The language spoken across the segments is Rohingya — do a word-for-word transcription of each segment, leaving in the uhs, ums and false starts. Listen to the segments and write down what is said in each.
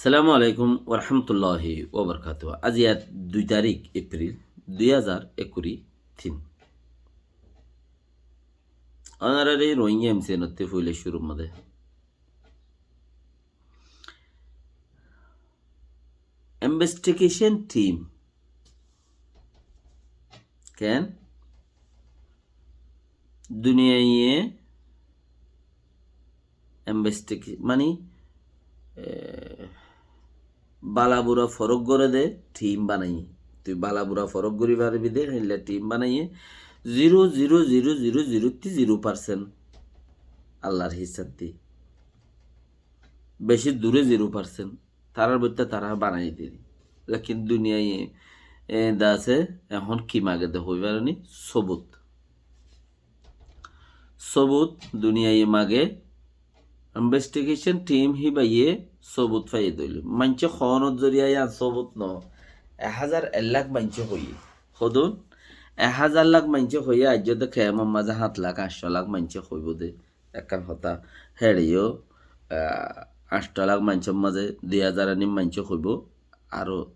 Assalamu alaikum warahmatulláhi wabarakátuhu. Aijja dui tarík Epril, dui házar ekkuri tin. Ónorare Rohingya M C N ottú foila cúrur mazé investigation team ken duniyaiye investigation mani, eh, bala bura forók goré dé team banaiye. Tui bala bura forók gorí faribi dé héilla team banaiye. Zero zero zero zero zero ttí zero percent Allar hissá ttí. Beci duré zero percent. Tarár boittá tará banai diri. Lekin duniyaiye, e, de asé, ehón ki mage de hoi faréni? Sobut. Sobut duniyaiye mage. Investigation team híbaye sobut faiyé dóilla. Maincé hoónor zoriya yián sobut no. Ek házar ek lak maincé hoiyé. Hodún? Ek házar lak maincé hoiyé, aijjó de kemor mazé hát lak, añctó lak maincé hoibó de. Ekkán hotá héçe yó, ah, añctó lak maincór mazé dui házar aní maincé hoibó, aró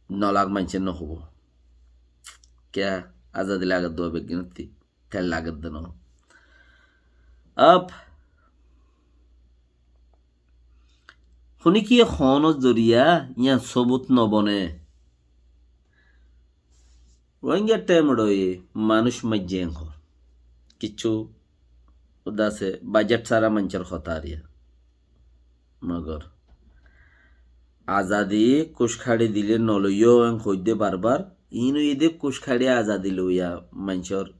no lak maincé no hoibó. Kiyá? Azadi lager dé beggúnottí, tel lager dé no. Ab honikiye hoónor zoriya yián sobut no bone. Rohingya temedhoye manúic maijjé en hoór. Kiccú uda asé, bajet sára maincór hotá ar yián. Mogor azadi kuckári dile no loiyó en hoidde barbar, iín óiye dé kuckári azadi loiya maincór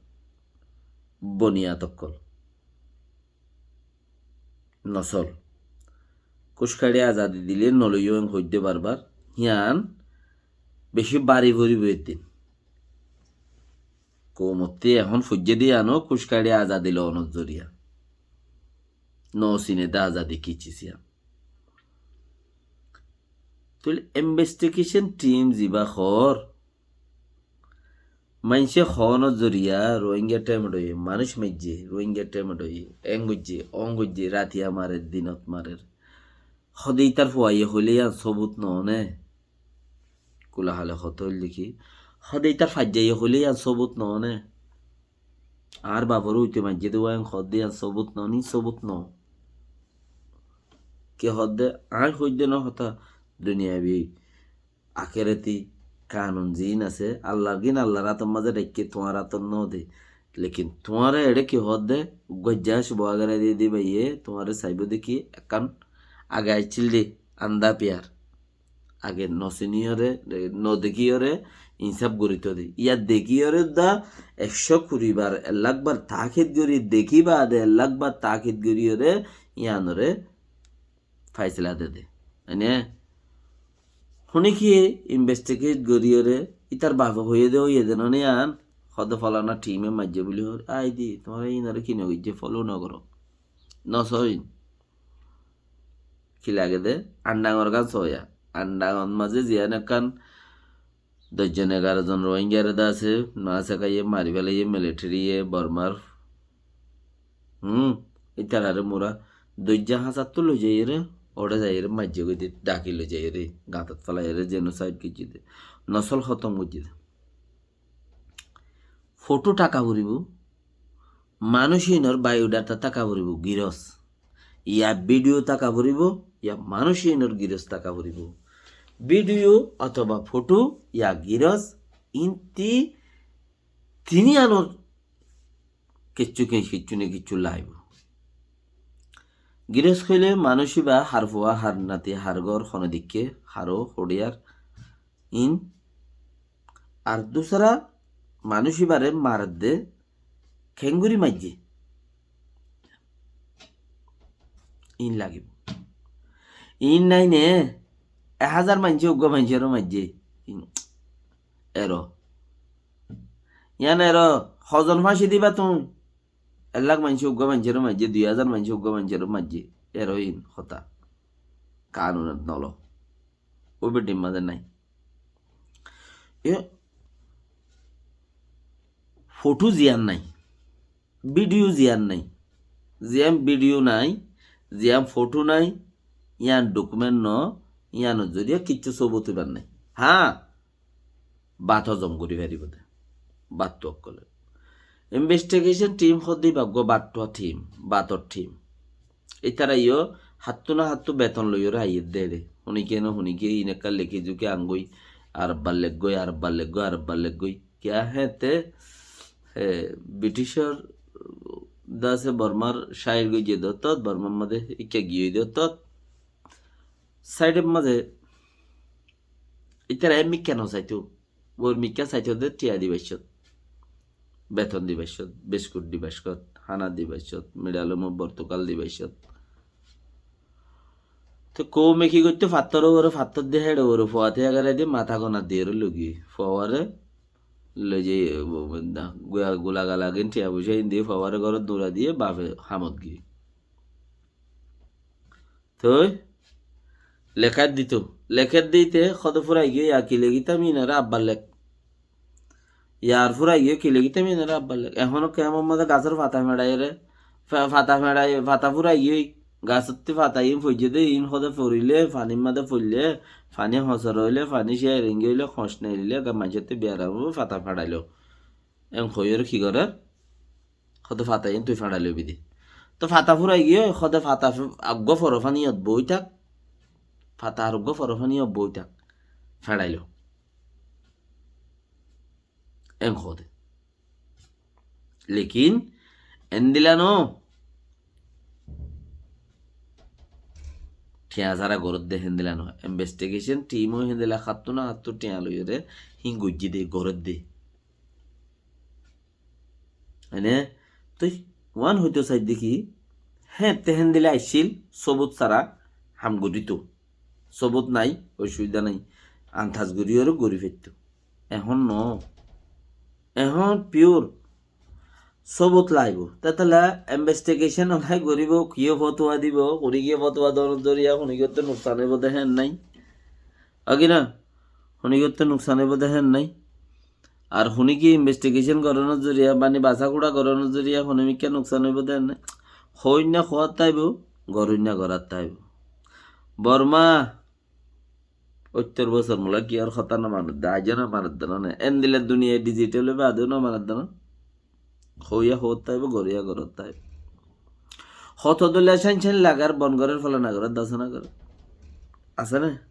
boniyat ókkol. Nosol. Kuckári azadi dile no loiyó en hoidde barbar. Yián beci bari foribó eddin. Koumottí ehón foijjé dé yián ó kuckári azadi loonor zoriya. No sine dé azadi ki ciz yián. Tóile investigation team ziba hoór, maincé hoónor zoriya Rohingya temedhoye manúic maijjé, Rohingya temedhoye en goijjé, on goijjé, ratiya marer, dinot marer. Hode itar fuaye hoilé yián sobut no né? Kula hale hotá óilde ki? Hode itar faijjaye hoilé yián sobut no né? Añár bafor uite maijjé dé uáin hoódde yián sobut no né? Sobut no. Ki hoódde? Añí hoidde no hotá, duniyabi akereti kanun ziín asé, Allar gín Allar átor mazé raikké, tuáñr átot no dé. Lekin tuáñre eçé ki hoódde, uggúa jaic bogera diyé dé baiye, tuáñre saibó dé ki ekkán age aiccíl dé, andá piyar. Age no siniyóre, no dekíyore insáf goríto dé. Yá dekíyore dá ekcó kuri bar, ek lak bar taákid gorí dekí baade, ek lak bar taákid goríyore yíanore faisela de de. Mane, honikiye investigate goríyore, ítar bafe hoiyé de, hoiyé de none yián, hode folana team e maijjé buli hoór, ai di, tuáñra inore ki no goijjé, follow no goró. No soin. Ki lage de? Andangor gán soya. Andangor mazé ziyán ekkán doc zon egaró zon Rohingyare de asé, no asé kaiye mari félaiye military ye, Bormar. Hum, ítarare mura doijja hañsattú loi zaiyore, óre zaiyore maijjé goi de, dhaki loi zaiyore, gañtat félaiye re, genocide goijjé de, nosol hótom goijjé de. Foto táka foribó, manúic inor biodata táka foribó, giros. Ya video táka foribó, ya manúic inor giros táka foribó. Video otóba foto ya giros, inti tiniyanor kiccú ki-, kiccú ne kiccú laibo. Giros hoile manúic iba har fua, har nati, har gór, hone dikke, haro, hodiyar, in. Ar dusara manúic ibare maredde, kengori maijje. In lagibo. In nai ne, ek házar maincé, uggúa maincéro maijje. In, ero. Yián ero, hozon fáñci diba tui? Ek lak maincé uggúa maincéro maijje, dui házar maincé uggúa maincéro maijje. Ero in hotá. Kanunot nolo. Ó beddin mazé nai. E, foto ziyán nai, video ziyán nai, ziyán video nai, ziyán foto nai, Yián document no, yiánor zoriya kiccú sobut óibar nái. Há, bat hozom gorí faribó de. Battu ókkole. Investigation team hoó de íba uggwá battuwa team, bator team. Ítara yó háttú na háttú beton loiyóre aiyér de ére. Hunikiye no hunikiye iín ekká lekí zukí angói, ar ebbar lekgói, ar ebbar lekgói, ar ebbar lekgói. Kiyá héñtte, e, Briticor de asé Bormar cáir goijjé de ottót, Bormar mazé íkka giyói de ottót. Sáidor mazé ítara e mikká no saitó, uor mikká saitó de thiañ dibar cót, beton dibar cót, biskut dibar cót, hána dibar cót, miçalumor bortukal dibar cót. Te koume ki goittó, fattór uore fattór di héçe uore fua thiañ gorai di matá gona diyóre logiyé. Fuaware loi zai, gula gala gin thiañ foicá in di fuaware górot dura diyé bafe hamot giyé. Toi lekár dito, lekár dite hóde furai giyói, ya ki lekítam inore abbar lek. Yar furai giyói, ki lekítam inore abbar lek. Ehóno kemor mazé gasór fata feçaiyóre, fa-, fata feçai, fata furai giyói, gasottí fata in foijjé de, in hóde forile, fanir mazé foille, fani hosor óile, fani sharing óile, hos neilile, ga-, maincótte biyaram óibo, fata feçailo. En hoiyóre ki gorer? Hóde fata iín tui feçai loibi de. Toi fata furai giyói, hóde fata f-, uggwá foro faniyot boi tak. Fata ar uggwá foro faniyot boi tak. Feçai lo. En hóde. Lekin endilla no. Thiañ sára gorédde héndilla no. Investigation team ó héndilla háttú na háttú thiañ loiyóre hín goijjé de, gorédde. Mane, tui uán hoitó saidde ki, héñtte héndilla aiccíl, sobut sára ham goitto. Sobut nai, osubida nai. Antas gorí ore gorí faittó. Ehón no. Ehón pure sobut laibo. Tetele investigation olai goribo, kiyé fotuwa dibo, hunikiye fotuwa donor zoriya, hunikiyottú nuksan óibo de héen nai. Agi na? Hunikiyottú nuksan óibo de héen nai. Ar hunikiye investigation goronor zoriya, mani basa kura goronor zoriya, huni mikká nuksan óibo de héen nai. Hoóinna hoót táibo, goróinna gorát táibo. Borma óttor bosór mula kiyór hotá no manedde, aijjó no manedde no ne. Endilla duniyai digital ói bade no manedde no. Hoiya hoót táibo, goríya gorót táibo. Hoto dóilla céin céin lagar, bon gorér fela no gorér, dasa no gorér. Asé né?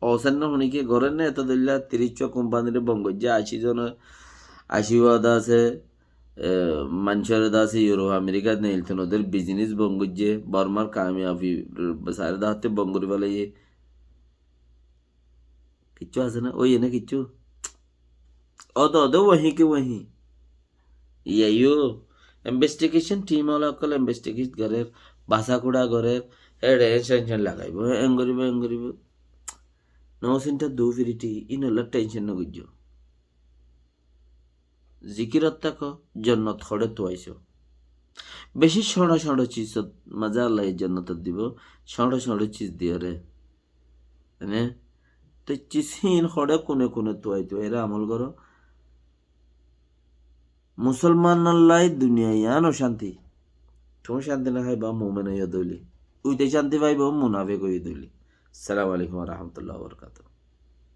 Ósen no hunikiye gorér né, eto dóilla tiríc cúa kumpanire bon goijjé, ací zone, ací wada asé, e, maincóre de asé Europe, America neilton óder business bon goijjé, Bormar kamiyabi, e, sairó de hátte bon gorí felaiyé. Kiccú asé né? Óiye né kiccú? Óde óde wahi ki wahi. Iyá yó investigation team ola ókkol investigate gorér, basa kura gorér, éçe en cen cen lagaibo, en goribo, en goribo. No sinta du firiti, inolla tension no goijjo. Zikirot táko, jonnot hoçé tuaisó. Beci cóñço cóñço cizot mazé Allaye jonnotot dibo, cóñço cóñço ciz diyóre. Mane, te ciz hín hoçé kune kune tuai tuaire amol goró. Musolmanollai duniyai yián ocánti. Tuñí cánti no faiba mumin óiye dóile. Uite cánti faibo munafek óiye dóile. Assalamu alaikum wa rahmatullahi wa barakatuhu.